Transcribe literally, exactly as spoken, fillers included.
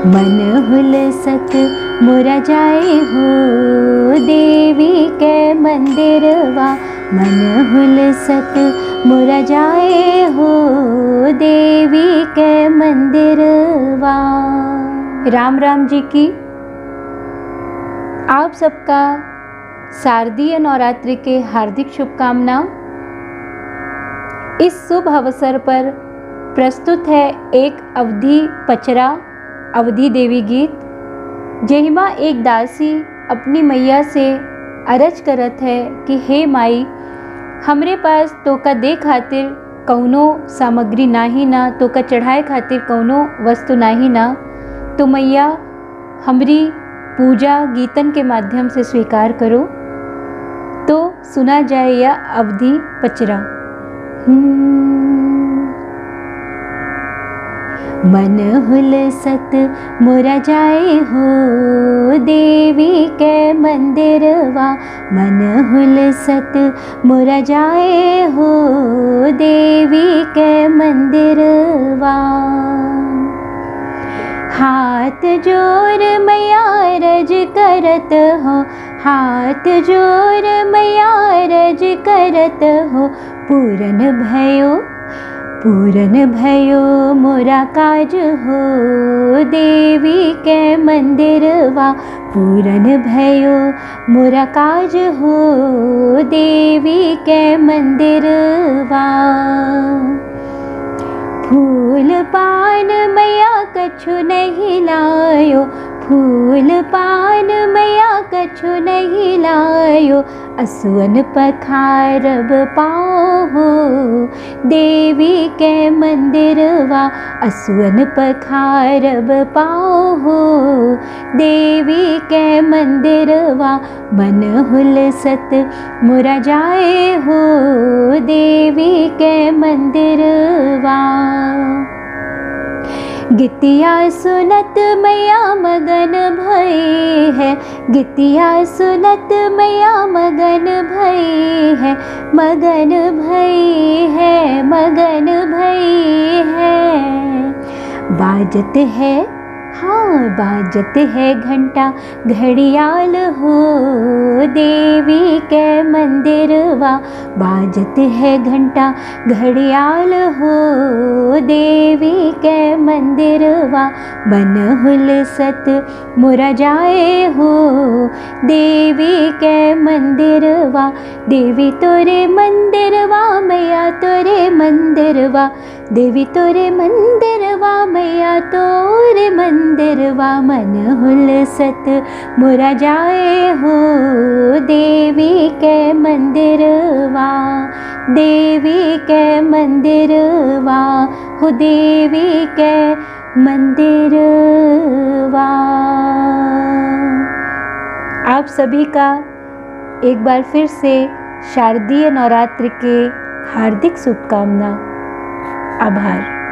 मन हुलसत मोरा जाए हो देवी के मंदिरवा, मन हुलसत मोरा जाए हो देवी के मंदिरवा। राम राम जी की। आप सबका शारदीय नवरात्रि के हार्दिक शुभकामना। इस शुभ अवसर पर प्रस्तुत है एक अवधी पचरा, अवधी देवी गीत, जेहिमा एक दासी अपनी मैया से अरज करत है कि हे माई, हमरे पास तोका दे खातिर कउनो सामग्री नाही ना, तोका चढ़ाए खातिर कउनो वस्तु नाही ना, तो मैया, हमरी पूजा गीतन के माध्यम से स्वीकार करो। तो सुना जाए या अवधी पचरा। हम्म। मन हुलसत मोरा जाए हो देवी के मंदिरवा, मन हुलसत मोरा जाए हो देवी के मंदिरवा। हाथ जोर मैया अरज करत हो, हाथ जोर मैया अरज करत हो, पूरन भयो, पूरन भयो मोरा काज हो देवी के मंदिरवा, पूरन भयो मोरा काज हो देवी के मंदिरवा। फूल पान मैया कछु नहीं लायो, फूल पान मैया कछु नहीं लायो, असुअन पखारब पाँव हो देवी के मंदिरवा, असुअन पखारब पाँव हो देवी के मंदिरवा। मन हुलसत मोरा जाए हो देवी के मंदिरवा। गीतिया सुनत मैया मगन भई है, गीतिया सुनत मैया मगन भई है, मगन भई है, मगन भई है। बाजत है, हाँ, बाजत है घंटा घड़ियाल हो देवी के मंदिरवा, बाजत है घंटा घड़ियाल हो देवी के मंदिरवा। मन हुलसत मोरा जाए हो देवी के मंदिरवा, देवी तोरे मंदिरवा, मैया तोरे मंदिरवा, देवी तोरे मंदिरवा, मैया तोरे मंदिरवा। मन हुलसत मोरा जाए हो देवी के मंदिरवा, देवी के मंदिरवा, हो देवी के मंदिरवा। आप सभी का एक बार फिर से शारदीय नवरात्र के हार्दिक शुभकामना। आभार।